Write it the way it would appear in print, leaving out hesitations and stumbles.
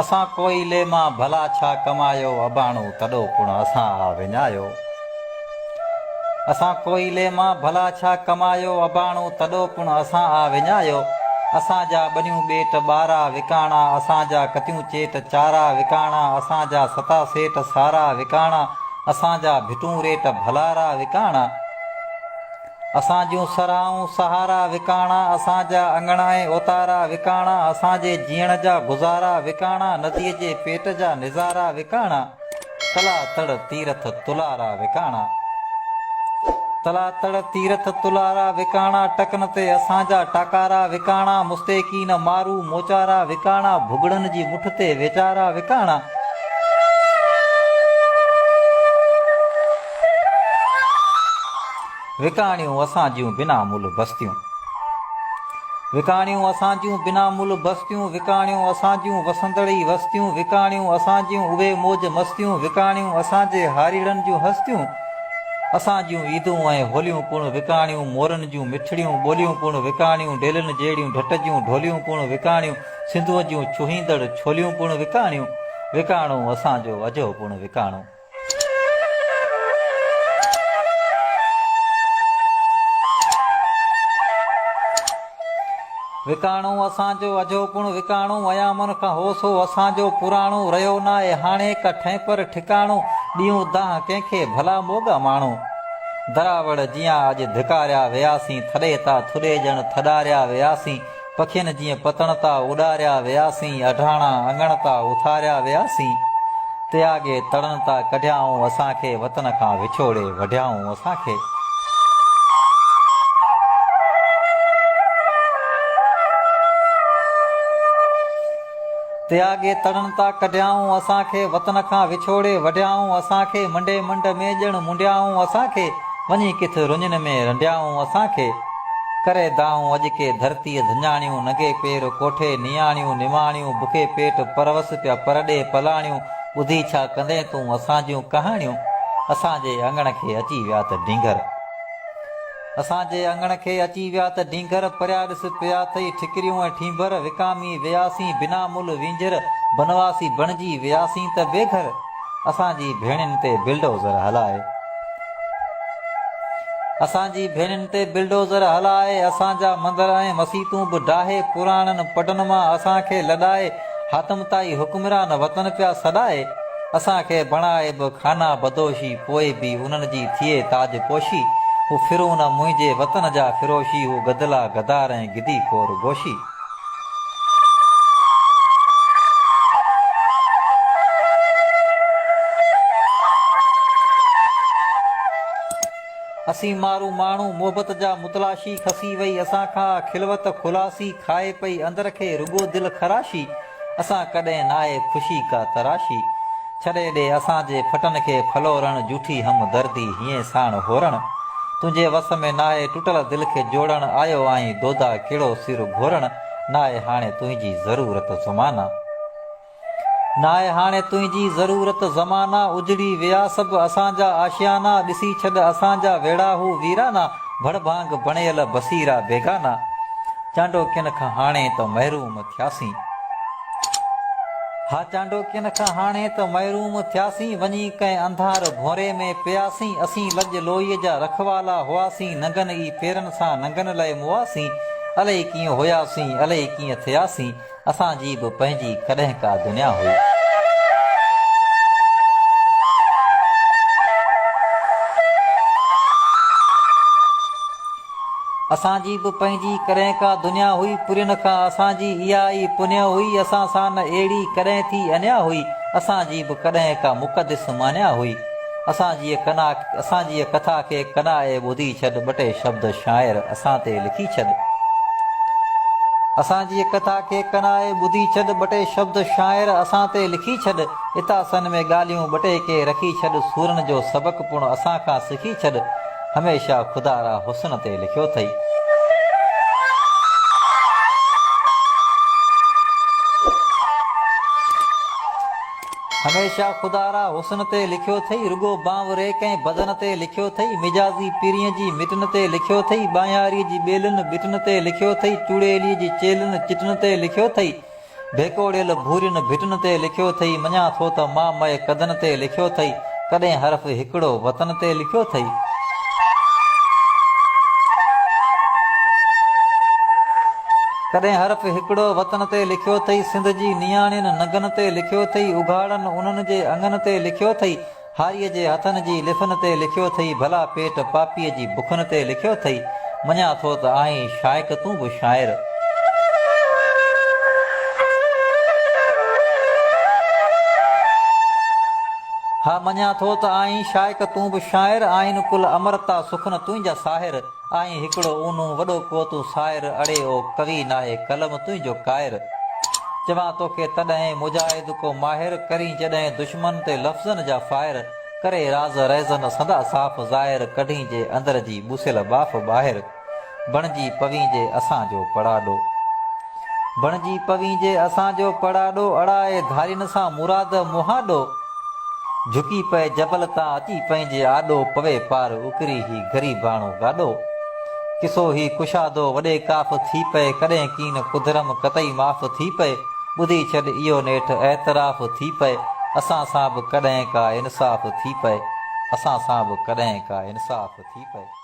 اسان ڪوئلي مان ڀلا ڇا ڪمايو، اباڻو تڏو پڻ اسان آ وڃايو. اسان ڪوئلي مان ڀلا ڇا ڪمايو، اباڻو تڏو پڻ اسان آ وڃايو. اسان جا ٻنيون ٻيٽ ٻارا وڪاڻا، اسان جا ڪتيون چيٽ چارا وڪاڻا، اسان جا ستا سيٽ سارا وڪاڻا، اسان جا ڀٽون ريٽ ڀلارا وڪاڻا. اسان جون سرهائون سهارا وڪاڻا، اسان جا اڱڻ ۽ اوتارا وڪاڻا، اسان جي جيئڻ جا گذارا وڪاڻا، نديء جي پيٽ جا نظارا وڪاڻا، تلا تڙ تيرٿ تلارا وڪاڻا. تلا تڙ تيرٿ تلارا وڪاڻا، ٽڪن تي اسان جا ٽاڪارا وڪاڻا، مستيقين مارو موچارا وڪاڻا، ڀڳڙن جي مٺ تي ويچارا وڪاڻا. وڪاڻيون اسان جون بنا ملهه بستيون. وڪاڻيون اسان جون بنا ملهه بستيون، وڪاڻيون اسان جون وسندڙ ئي وستيون، وڪاڻيون اسان جون اهي موج مستيون، وڪاڻيون اسان جي هاريڙن جون هستيون، اسان جون عيدون ۽ هوليون پڻ وڪاڻيون، مورن جون مٺڙيون ٻوليون پڻ وڪاڻيون، ڊيلن جهڙيون ڍٽ جون ڍوليون پڻ وڪاڻيون، سنڌوء جون ڇهيندڙ ڇوليون پڻ وڪاڻيون، وڪاڻو اسان جو اجهو پڻ وڪاڻو. وڪاڻو اسان جو اجهو پڻ وڪاڻو ايامن کان هو سو اسان جو پراڻو رهيو ناهي هاڻي ڪا ٺهپر ٺڪاڻو ڏيون دانهن ڪنهن کي ڀلا موڳا ماڻهو دراوڙ جيان اڄ ڌڪاريا وياسين ٿڏي تا ٿڏي ڄڻ ٿڏاريا وياسين پکين جيئن پتڻ تا اڏاريا وياسين، اڍاڻا اڱڻ تا اٿاريا وياسين، تياڳي تڙن تا ڪڍيائون اسان کي، وطن کان وڇوڙي وڍيائون اسان کي. تياڳي تڙن تا ڪڍيائون اسان کي، وطن کان وڇوڙي وڍيائون اسان کي، منڊي منڊ ۾ ڄڻ منڊيائون اسان کي، وڃي ڪٿ رڃن ۾ رنڊيائون اسان کي. ڪري دانهون اڄ ڪي ڌرتيء ڌڃاڻيون، ننگي پير ڪوٺي نياڻيون، نماڻيون، بکي پيٽ پروس پيا پرڏيهه پلاڻيون، ٻڌي ڇا ڪندين تون اسان جون ڪهاڻيون، اسان جي اڱڻ کي اچي ويا ته ڊينگهر. اسان جي اڱڻ کي اچي ويا ته ڊينگهر، پريا ڏس پيا ٿئي ٺڪريون ۽ ٺينڀر، وڪامي وياسين بنا ملهه وينجهر، بنواسي بڻجي وياسين ته بي گهر، اسان جي ڀيڻين تي بلڊوزر هلائي. اسان جي ڀيڻين تي بلڊوزر هلائي، اسان جا مندر ۽ مسيتون به ڊاهي، پراڻن پڊن مان اسان کي لڏائي، حاتم طائي حڪمران وطن پيا سڏائي، اسان کي بڻائي به خانه بدوشي، پوء به انهن جي ٿئي تاج پوشي، هو فرعون منهنجي وطن جا فروشي، هو گدلا غدار ۽ گدي خور گوشي. اسين مارو ماڻهو محبت جا متلاشي، کسي وئي اسان کان آ خلوت خلاصي، کائي پئي اندر کي رڳو دل خراشي، اسان ڪڏهن ناهي خوشي ڪا تراشي. ڇڏي ڏي اسان جي ڦٽن کي ڦلورڻ، جوٺي هم دردي هينئين ساڻ هورڻ. تنهنجي وس ۾ ناهي ٽٽل دل کي جوڙڻ، آيو آهين دودا ڪهڙو سر گهورڻ، ناهي هاڻي تنهنجي ضرورت زمانا. ناهي هاڻي تنهنجي ضرورت زمانا، اجڙي ويا سڀ اسان جا آشيانا، ڏسي ڇڏ اسان جا ويڙها هو ويرانا، ڀڙڀانگ بڻيل بصيرا بيگانا. چانڊوڪين کان هاڻي ته محروم ٿياسين. ها چانڊوڪين کان هاڻي ته محروم ٿياسين، وڃي ڪنهن انڌار ڀونري ۾ پياسين، اسين لڄ لوئيء جا رکوالا هئاسين، ننگن ئي پيرن سان ننگن لئه موئاسين، الئي ڪيئن هياسين، الئي ڪيئن ٿياسين، اسان جي به پنهنجي ڪڏهن ڪا دنيا هئي. اسان جي به پنهنجي ڪڏهن ڪا دنيا هئي، پرين کان اسان جي اها ئي پنيا هئي، اسان سان نه اهڙي ڪڏهن ٿي انيا هئي، اسان جي به ڪڏهن ڪا مقدس مانيا هئي. اسان جيء ڪنا اسان جيء ڪٿا کي ڪنائي ٻڌي ڇڏ، ٻه ٽي شبد شاعر اسان تي لکي ڇڏ. اسان جيء ڪٿا کي ڪنائي ٻڌي ڇڏ، ٻه ٽي شبد شاعر اسان تي لکي ڇڏ. اتاسن ۾ ڳالهيون ٻه ٽي ڪي رکي ڇڏ، سورن جو سبق پڻ اسان کان سکي ڇڏ. هميشه خدا را حسن تي لکيو اٿئي. هميشه خدا را حسن تي لکيو اٿئي، رڳو بانوري ڪنهن بدن تي لکيو اٿئي، مجازي پرينء جي مٽن تي لکيو اٿئي، ٻانهياريء جي ٻيلن ٻٽن تي لکيو اٿئي، چوڙيليء جي چيلن چٽن تي لکيو اٿئي. ڀيڪوڙيل ڀورين ڀٽن تي لکيو ٿئي مڃان ٿو ته مان مئي قدن تي لکيو ٿئي ڪڏهن حرف هڪڙو وطن تي لکيو ٿئي. ڪڏهن حرف هڪڙو وطن تي لکيو ٿئي سنڌ جي نياڻين ننگن تي لکيو ٿئي اگهاڙن انهن جي اڱن تي لکيو ٿئي هاريء جي هٿن جي لڦن تي لکيو ٿئي ڀلا پيٽ پاپيء جي بکن تي لکيو ٿئي مڃان ٿو ته آهين شائق تون به شاعر. ها مڃان ٿو ته آهين شائق تون به شاعر آهين ڪل امرتا سخن تنهنجا ساحر آهين هڪڙو اونهون وڏو ڪو تون سائر اڙي او ڪوي ناهي قلم تنهنجو ڪائر. چوان توکي تڏهن مجاهد ڪو ماهر ڪرين جڏهن دشمن تي لفظن جا فائر ڪري راز رهزن سندا صاف ظاهر ڪڍين جي اندر جي ٻوسيل ٻاڦ ٻاهر بڻجي پوين جي اسان جو پڙاڏو بڻجي پوين جي اسان جو پڙاڏو اڙائي ڌارين سان مراد مهاڏو جهڪي پئي جبل تان اچي پنهنجي آڏو پوي پار اڪري هي غريباڻو گاڏو قصو هي ڪشادو وڏي ڪاف ٿي پئي ڪڏهن ڪين ڪڌرم قطعي معاف ٿي پئي ٻڌي ڇڏ اهو نيٺ اعتراف ٿي پئي اسان سان به ڪڏهن ڪا انصاف ٿي پئي اسان سان به ڪڏهن ڪا انصاف ٿي پئي.